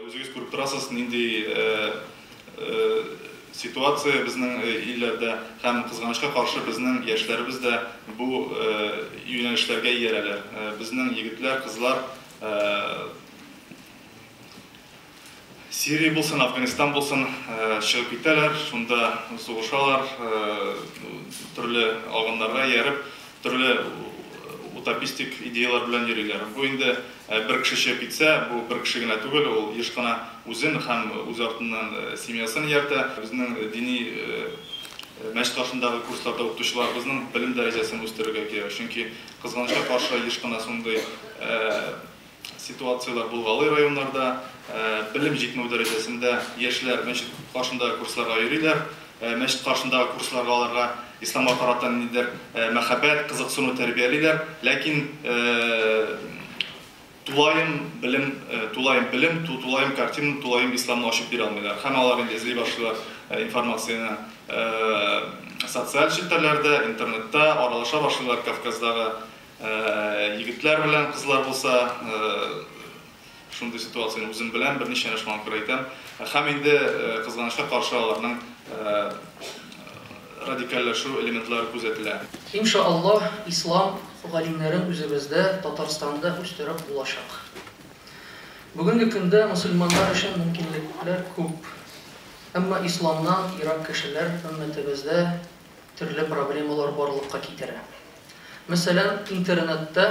Үзегез күреп торасыз, нинди ситуация безнең илләрдә, һәм кызганычка каршы безнең яшьләребез дә бу юнәлешләргә иярәләр. Безнең егетләр, кызлар Сирия булсын, Афганистан булсын, чыгып китәләр, шунда сугышалар, төрле агымнарга ияреп, төрле утопистик идеялар белән йөриләр. Бу инде бер кеше чыгып китсә, бу бер кеше генә түгел, ул еш кына үзен һәм үз артыннан семьясын ияртә. Безнең дини мәчет каршындагы курсларда укытучыларыбызның белем дәрәҗәсен үстерергә кирәк, чөнки кызганычка каршы еш кына шундый ситуацияләр булгалый районнарда, белем җитмәү дәрәҗәсендә яшьләр мәчет каршындагы курсларга йөриләр. Мәчет каршындагы курсларга аларга исламга карата ниндидер мәхәббәт, кызыксыну тәрбиялиләр, ләкин тулаем белем, тулаем белем, тулаем картина, тулаем исламны ачып бирә алмыйлар. Һәм алар инде эзли башлыйлар информацияне социаль челтәрләрдә, интернетта, аралаша башлыйлар Кавказдагы егетләр белән, кызлар булса, шундый ситуацияне үзем беләм, берничәне шуңа күрә әйтәм. Һәм инде кызганычка каршы аларның радикальләшү элементлары күзәтелә. Иншаллаһ, ислам галимнәрен үзебездә, Татарстанда үстереп булачак. Бүгенге көндә мөселманнар өчен мөмкинлекләр күп. Әмма исламнан ерак кешеләр өммәтебездә төрле проблемалар барлыкка китерә. Мәсәлән, интернетта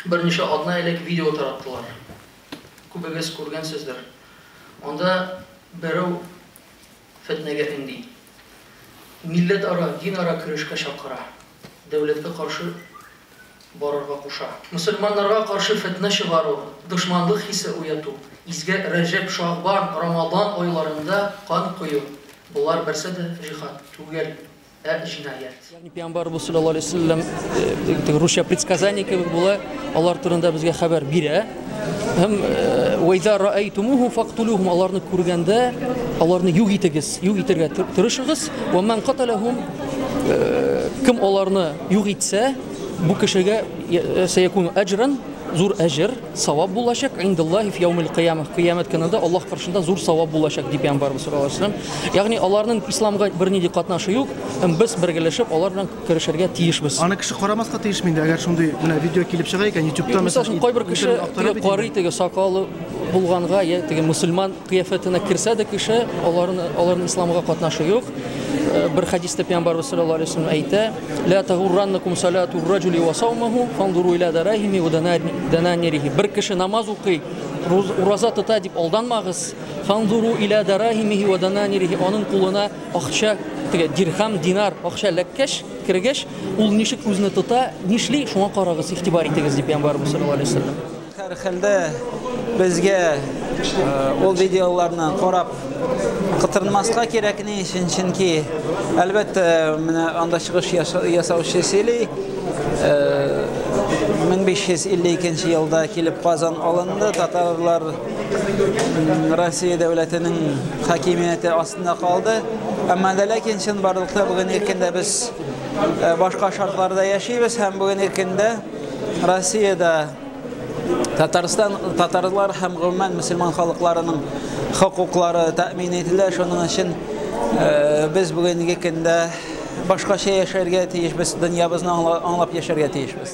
берничә атна элек видео тараттылар. Күбегез күргәнсездер. Анда берәү фетнәгә өнди. Милләтара, динара көрәшкә чакыра. Дәүләткә каршы барырга куша. Мөселманнарга каршы фетнә чыгару, дошманлык хисе уяту, изге Рәҗәб, Шагбан, Рамадан айларында кан кою, болар берсе дә җиһад түгел, ә җинаять. Ягъни Пәйгамбәрбез саллаллаһу алейһи вәсәлләм теге русча предсказание кебек була, алар турында безгә хәбәр бирә. Һәм вә иза раайтумухум фактулухум, аларны күргәндә аларны юк итегез, юк итәргә тырышыгыз. Вә ман каталахум, кем аларны юк итсә, бу кешегә сәякун әҗран, зур әҗер, савап булачак, индаллаһи фи яумил кыямah, кыямәт көнендә Аллаһ каршында зур савап булачак, дип Пәйгамбәрбез саллаллаһу алейһи вәсәлләм. Ягъни аларның исламга бернинди катнашы юк, һәм без бергәләшеп алар белән көрәшергә тиешбез. Аны кеше карамаска тиешме инде, әгәр шундый менә видео килеп чыга икән, YouTube'та Мисал өчен, кайбер кеше теге карый, теге сакалы булганга, я теге мөселман кыяфәтенә керсә дә кеше, аларның исламга катнашы юк. Бер хәдистә Пәйгамбәрбез саллаллаһу алейһи вәсәлләм әйтә: "Ла тагурраннакум салату раҗули ва саумаху, фанзуру иля дарахими ва дананирихи". Бер кеше намаз укый, ураза тота дип алданмагыз. Фанзуру иля дарахимихи ва дананирихи. Аның кулына акча, теге дирхам, динар акча эләккәч, кергәч, ул ничек үзне тота, нишли, шуңа карагыз, игътибар итегез, дип Пәйгамбәрбез саллаллаһу алейһи вәсәлләм. Һәр хәлдә безгә ул видеоларны карап кытырынмаска кирәк, ни өчен? Чөнки, әлбәттә, менә анда чыгыш ясаучы сөйли, 1552 елда килеп Казан алынды, татарлар Россия дәүләтенең хакимияте астында калды. Әмма дә ләкин чынбарлыкта бүген иркендә без башка шартларда яшибез һәм бүген иркендә Россиядә Татарстан, татарлар һәм гомумән мөселман халыкларының хокуклары тәэмин ителә. Шуның өчен без бүгенге көндә башкача яшәргә тиешбез, дөньябызны аңлап яшәргә тиешбез.